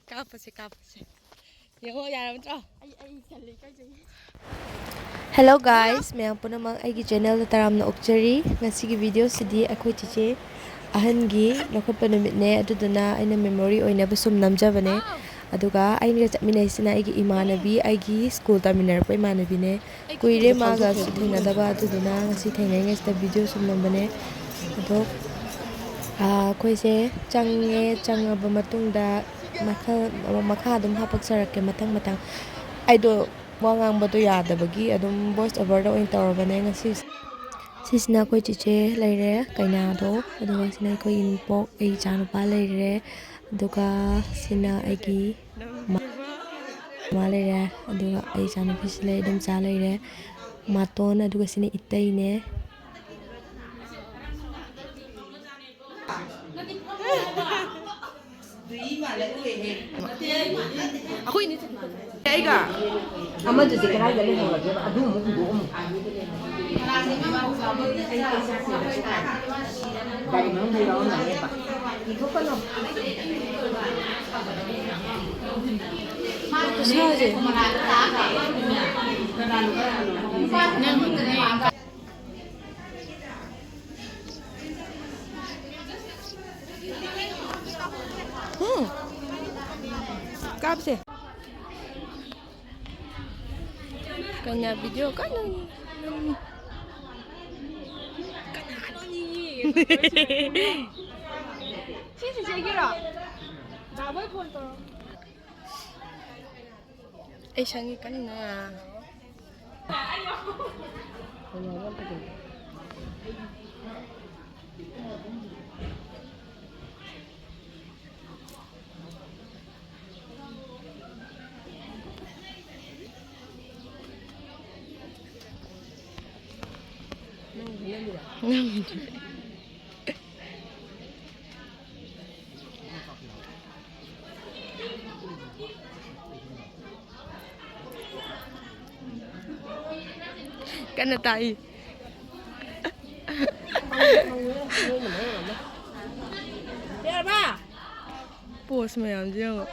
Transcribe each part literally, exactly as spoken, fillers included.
ꯀꯥꯞꯄꯁꯦ, ꯀꯥꯞꯄꯁꯦ꯫ ꯌꯦꯡꯉꯣ, ꯌꯥꯔꯕ ꯅꯠꯇ꯭ꯔꯣ? ꯑꯩ, ꯑꯩ ꯇꯜꯂꯦ, ꯏꯀꯥꯏꯖꯩ꯫ Hello guys, ꯃꯌꯥꯝ ꯄꯨꯝꯅꯃꯛ ꯑꯩꯒꯤ channelꯗ ꯇꯔꯥꯝꯅ ꯑꯣꯛꯆꯔꯤ꯫ ꯉꯁꯤꯒꯤ videoꯁꯤꯗꯤ ꯑꯩꯈꯣꯏ ꯆꯤꯆꯦ ꯑꯍꯟꯒꯤ ꯂꯧꯈꯠꯄ ꯅꯨꯃꯤꯠꯅꯦ, ꯑꯗꯨꯗꯨꯅ ꯑꯩꯅ memory ꯑꯣꯏꯅꯕ ꯁꯨꯝ ꯅꯝꯖꯕꯅꯦ꯫ ꯑꯗꯨꯒ ꯑꯩꯒ ꯆꯠꯃꯤꯟꯅꯩꯁꯤꯅ ꯑꯩꯒꯤ ꯏꯃꯥꯟꯅꯕꯤ, ꯑꯩꯒꯤ school ꯇꯝꯃꯤꯟꯅꯔꯛꯄ ꯏꯃꯥꯟꯅꯕꯤꯅꯦ꯫ ꯀꯨꯏꯔꯦ ꯃꯥꯒꯁꯨ ꯊꯦꯡꯅꯗꯕ, ꯑꯗꯨꯗꯨꯅ ꯉꯁꯤ ꯊꯦꯡꯅꯩꯉꯩꯁꯤꯗ video ꯁꯨꯝ ꯅꯝꯕꯅꯦ꯫ ꯑꯗꯣ, ꯑꯥ, ꯑꯩꯈꯣꯏꯁꯦ ꯆꯪꯉꯦ, ꯆꯪꯉꯕ ꯃꯇꯨꯡꯗ ꯃꯈꯜ, ꯃꯈꯥ ꯑꯗꯨꯝ ꯍꯥꯄꯛꯆꯔꯛꯀꯦ ꯃꯊꯪ ꯃꯊꯪ꯫ ꯑꯩꯗꯣ ꯋꯥ ꯉꯥꯡꯕꯗꯣ ꯌꯥꯗꯕꯒꯤ ꯑꯗꯨꯝ voice overꯗ ꯑꯣꯏꯅ ꯇꯧꯔꯕꯅꯦ ꯉꯁꯤꯁꯦ꯫ ꯁꯤꯁꯤꯅ ꯑꯩꯈꯣꯏ ꯆꯤꯆꯦ ꯂꯩꯔꯦ, ꯀꯩꯅꯥꯗꯣ, ꯑꯗꯨꯒ ꯁꯤꯅ ꯑꯩꯈꯣꯏ ꯏꯅꯦꯝꯄꯣꯛ, ꯑꯩ ꯏꯆꯥꯅꯨꯄꯥ ꯂꯩꯔꯦ, ꯑꯗꯨꯒ ꯁꯤꯅ ꯑꯩꯒꯤ ꯃꯃꯥ ꯂꯩꯔꯦ, ꯑꯗꯨꯒ ꯑꯩ ꯏꯆꯥꯅꯨꯄꯤꯁꯤ ꯂꯩ, ꯏꯗꯣꯝꯆꯥ ꯂꯩꯔꯦ, ꯃꯥꯇꯣꯟ, ꯑꯗꯨꯒ ꯁꯤꯅ ꯏꯇꯩꯅꯦ꯫ ꯑꯩꯈꯣꯏꯅꯤ ꯑꯩꯒ ꯑꯃꯗꯨꯗꯤ ꯀꯗꯥꯏꯗ ꯂꯩꯍꯧꯔꯒꯦꯕ? ꯑꯗꯨ ꯑꯃꯨꯛ ꯍꯨꯟꯗꯣꯛꯑꯝꯃꯨ꯫ ꯒꯥꯔꯤ ꯃꯅꯨꯡꯗ ꯌꯥꯎꯔꯝꯃꯅꯦꯕ꯫ ꯏꯊꯣꯛꯀꯅꯣ꯫ ꯈꯨꯁꯥꯁꯦ꯫ ꯎꯝ꯫ ꯀꯥꯞꯁꯦ꯫ ꯀꯩꯅꯣ video ꯀꯟꯅ ꯅꯝꯃꯤ꯫ ꯁꯤ ꯆꯤꯆꯦꯒꯤꯔꯣ? ꯗꯥꯕꯣꯏ phone ꯇꯧꯔꯣ꯫ ꯑꯩ ꯁꯪꯉꯤ ꯀꯟꯅ꯫ ꯀꯟꯅ ꯇꯥꯛꯏ꯫ ꯄꯣꯁ ꯃꯌꯥꯝꯁꯦ ꯌꯦꯡꯉꯣ꯫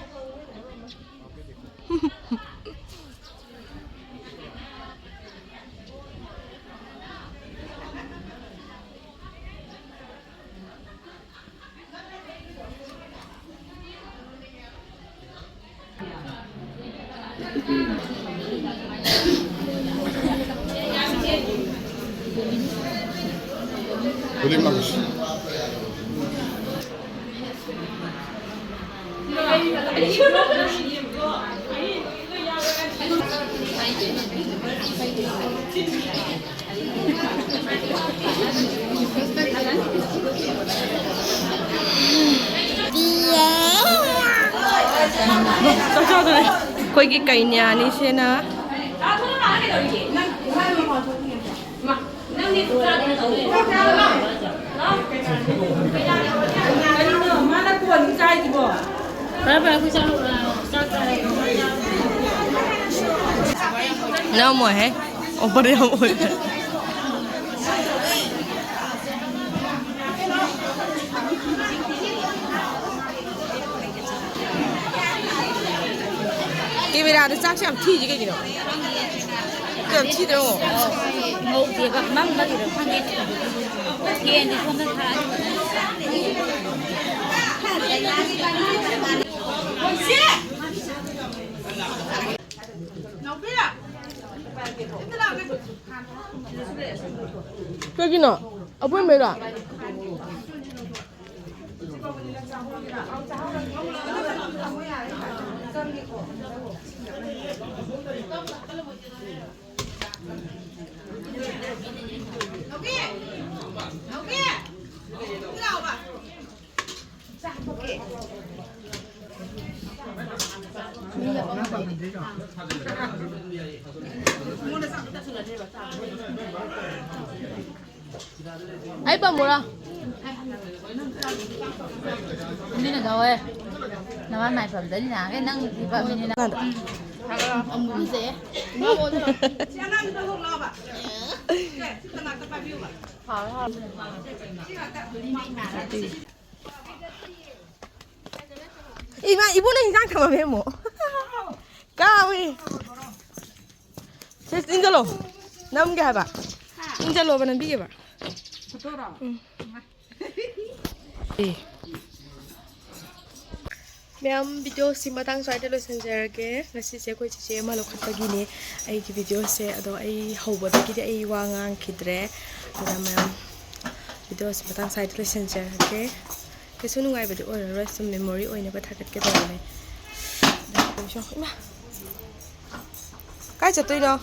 ꯑꯩꯈꯣꯏꯒꯤ ꯀꯩꯅ꯭ꯌꯥꯅꯤꯁꯤꯅ꯫ ꯀꯔꯤꯅꯣ ꯃꯥꯅ ꯀꯣꯟ ꯆꯥꯏꯁꯤꯕꯣ? ꯐꯔꯦ, ꯐꯔꯦ, ꯑꯩꯈꯣꯏ ꯆꯥꯔꯨ-, ꯑ, ꯆꯥꯛ ꯆꯥꯔꯦ, ꯆꯥꯛ ꯆꯥꯔꯦ꯫ ꯅꯝꯃꯣꯏꯍꯦ, ꯑꯣꯚꯔ ꯌꯥꯝ ꯑꯣꯏꯔꯦ꯫ ꯀꯦꯃꯦꯔꯥꯗ ꯆꯥꯛꯁꯦ ꯌꯥꯝ ꯊꯤꯁꯤ ꯀꯩꯒꯤꯅꯣ? ꯌꯥꯝ ꯊꯤꯗ꯭ꯔꯣ? ꯉꯧꯗꯦꯕ, ꯃꯝꯕꯒꯤꯔ ꯈꯪꯗꯦ꯫ ꯐꯦꯟꯗꯤ ꯁꯣꯝꯗ ꯊꯥꯔꯗꯤ꯫ ꯀꯩꯒꯤꯅꯣ? ꯑꯄꯨꯟꯕꯩꯔꯣ? ꯑꯩ ꯄꯥꯝꯃꯨꯔꯣ? ꯃꯤꯅ ꯇꯧꯋꯦ꯫ ꯅꯃꯥ ꯃꯥꯏ ꯄꯥꯝꯖꯅꯤ ꯅꯍꯥꯟꯈꯩ ꯅꯪ ꯅꯨꯄꯤ ꯄꯥꯝꯃꯤꯅꯤꯅ꯫ ꯀꯥꯟꯗ꯫ ꯎꯝ꯫ ꯑꯃꯨꯕꯁꯦ꯫ ꯍꯥꯎꯋꯦ, ꯍꯥꯎꯋꯦ꯫ ꯏꯃꯥ, ꯏꯕꯣꯛꯅ ꯍꯤꯟꯖꯥꯡ ꯊꯝꯃꯝꯃꯦ ꯑꯃꯨꯛ꯫ ꯀꯥꯎꯏ꯫ ꯁꯦ, ꯏꯟꯖꯜꯂꯣ꯫ ꯅꯝꯒꯦ ꯍꯥꯏꯕ꯫ ꯏꯟꯖꯜꯂꯣꯕ, ꯅꯝꯕꯤꯒꯦꯕ꯫ ꯎꯝ꯫ ꯑꯦ꯫ ꯃꯌꯥꯝ, ꯚꯤꯗꯤꯑꯣꯁꯤ ꯃꯇꯥꯡ ꯁ꯭ꯋꯥꯏꯗ ꯂꯣꯏꯁꯤꯟꯖꯔꯒꯦ꯫ ꯉꯁꯤꯁꯦ ꯑꯩꯈꯣꯏ ꯆꯤꯆꯦ ꯑꯃ ꯂꯧꯈꯠꯄꯒꯤꯅꯦ꯫ ꯑꯩꯒꯤ ꯚꯤꯗꯤꯑꯣꯁꯦ ꯑꯗꯣ ꯑꯩ ꯍꯧꯕꯗꯒꯤꯗꯤ ꯑꯩ ꯋꯥ ꯉꯥꯡꯈꯤꯗ꯭ꯔꯦ꯫ ꯑꯗꯨꯅ ꯃꯌꯥꯝ, ꯚꯤꯗꯤꯑꯣꯁꯤ ꯃꯇꯥꯡ ꯁ꯭ꯋꯥꯏꯗ ꯂꯣꯏꯁꯤꯟꯖꯔꯒꯦ꯫ ꯀꯩꯁꯨ ꯅꯨꯡꯉꯥꯏꯕꯗꯤ ꯑꯣꯏꯔꯔꯣꯏ, ꯁꯨꯝ ꯃꯦꯃꯣꯔꯤ ꯑꯣꯏꯅꯕ ꯊꯥꯒꯠꯀꯦ ꯇꯧꯕꯅꯦ꯫ ꯏꯃꯥ! ꯀꯥꯏ ꯆꯠꯇꯣꯏꯅꯣ?